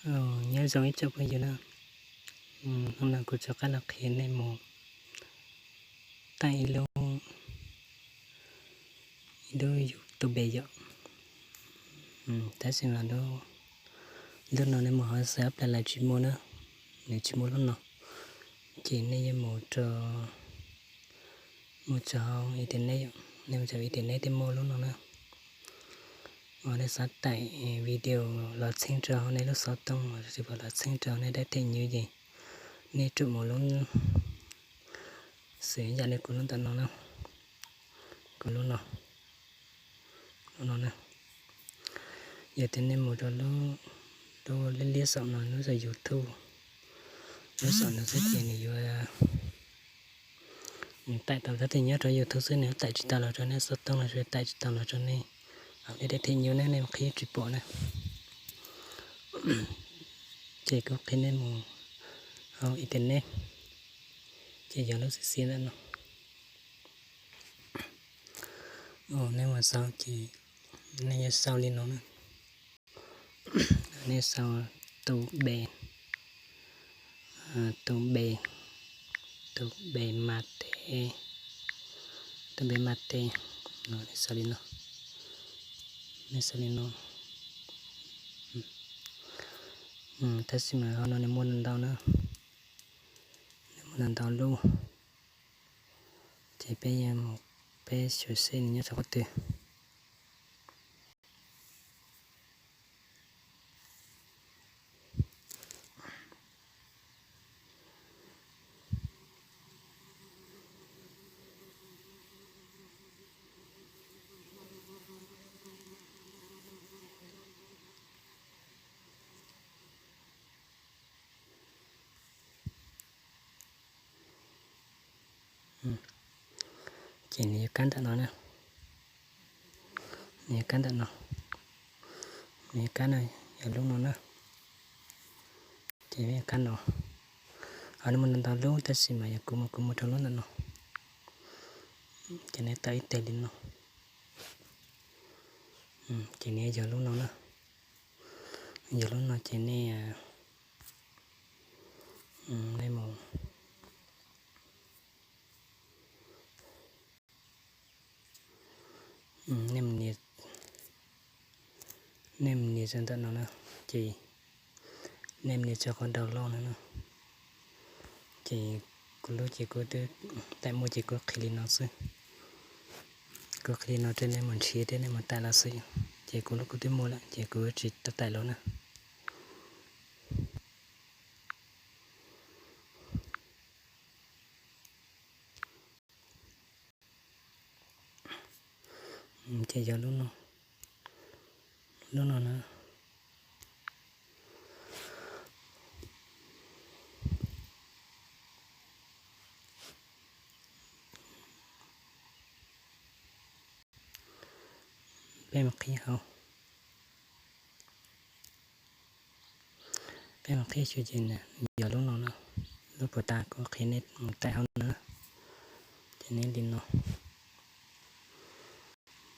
Nyob zoo ib tsoom phooj ywg na, hnub no kuv rov qab los qhia nej mus taij ib lub, ib lub YouTube yom. Tab sis mas lub no nej mus hauv xav ob plag lawv tsis muaj na, nws tsis muaj lub no. Ces nej yuav mus rau, mus rau hauv internet, nej mus rau internet thiaj muaj lub no na. Uas nej xav taim video los txheeb rau hauv nej lub xov tooj los tsis pom los txheeb rau nej dab them nyuj ces nej rub mus lub, xws yam li kuv lub ntawm no na, kuv lub no, lub no na. Yog tias nej mus rau lub, lub liab liab saum no, lub saum YouTube, lub saum no xwb ces nws yuav, nws taim tau dab them nyuj rau YouTube xwb, nws taim tsis tau los rau nej xov tooj los sis taim tsis tau los rau nej hauv nej dab them nyuj ne, nej qhib tsis pom na. Ces kuv qhia nej mus hauv internet, ces yog lub xim xim ntawm no. Nej mus sau ces nej yuav sau li no na. Nej sau tus npe, tus npe, tus npe mas tes, tus npe mas tes, nej sau li no, nej sau li no. Tab sis mas hauv no nws muaj ntau na, nws muaj ntau lub, ces peb yuav mus, peb xyuam xim nws nyob rau qhov twg. Ces nws yuav kab ntawm no na, nws yuav kab ntawm no, nws yuav kab no, yog lub no na. Ces kab no, nws muaj ntau ntau lub tab sis mas yog kuv mus, kuv mus rau lub ntawm no. Ces nej tau ib teg li no. Ces nws yog lub no na, yog lub no ces nej, nej mus, nej mus nias, nej mus nias rau ntawm no na, ces nej mus nias rau qhov download no na. Ces kuv lub ces kuv twb taim muaj ces kuv qhia li no xwb. Kuv qhia li no rau nej mus nrhiav thiab nej mus taim los xwb. Ces kuv lub kuv twb muaj lawm ces kuv tsis tau taim los na. Ces yog lub no, lub no na. Peb mus qhib hauv, peb mus qhib xyuas ces yog lub no na, lub puas tas kuv qhia nej mus taim hauv no na. Ces nws li no.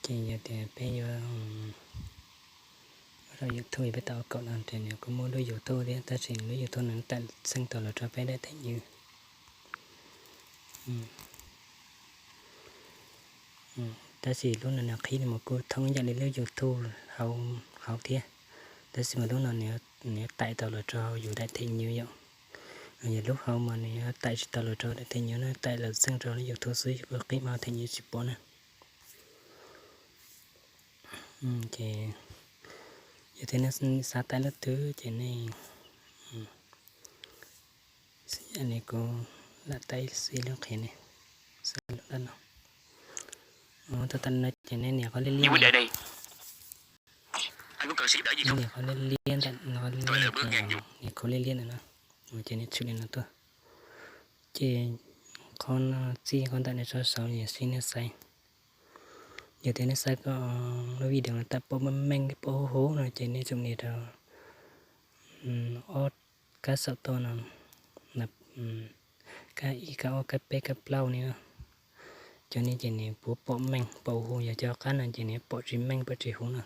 Ces yog tias peb yuav ua rau YouTube peb tau kaum no ces nws kuj muaj lub YouTube thiab tab sis lub YouTube nws taim txheeb tau los rau peb daim them nyuj. Tab sis lub no nws qhib mus kuj thoob yam li lub YouTube hauv, hauv thiab, tab sis mas lub no nws taim tau los rau hauv yus daim them nyuj yom. Yog lub hauv mas nws taim tsis tau los rau daim them nyuj na, taim los txheeb rau lub YouTube xwb, kuj qhib mus them nyuj tsis pom na. Ces yog tias nej xav taim lub twg ces nej, xws li kuv lam taim xws li lub qhia ne, xws li lub ntawm no. Tau tam no ces nej nias qhov liab liab, nias qhov liab liab ntawm no, nias qhov liab liab ntawm no, ces nej tshwm li no tuaj. Ces qhov no txij qhov ntawm no tso saud yog xws nej xaiv. Yog tias nej xav kom lub video no tawm pom meej meej pom huv huv no ces nej tsom nias rau ob kab saum toj no, kab ib, kab ob, kab peb, kab plaub ne. Cov no ces nws puav pom meej pom huv, yog cov qab no ces nws pom tsis meej pom tsis huv na.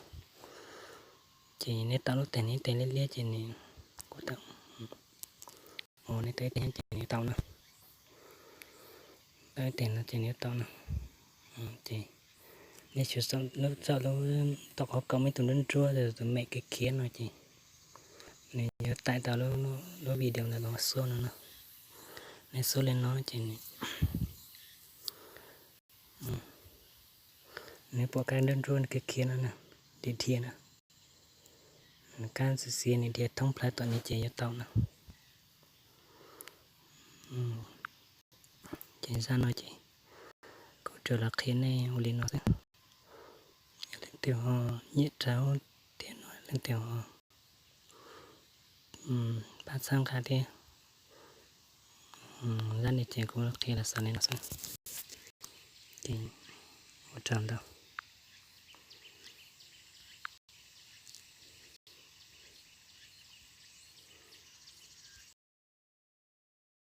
Ces nej tau lub teg no, teg liab liab ces nws Ua nej tau ib teg ces nws yuav tau no. Tau ib teg no ces nws yuav tau no. Ces nej xyuas lub txoj lub tau qhov kaum muaj ib tug nruab nruab tus mem khiav khiav no ces nws yuav tải tau lub video ntawd los xub no no. Nej xub li no ces nws pom kab nruab nruab khiav khiav no na, dhia dhia na. Nws kab xiav xiav nws dhia thoob plaws tom no ces yuav tau na. Ces zaj no ces kuv tsuas los qhia nej ua li no xwb. Yog leej twg ho nyiam rau tias no leej twg ho pab txhawb nqa thiab. Zaj no ces kuv qhia los xaus li no xwb. Ces ua tsaug ntau.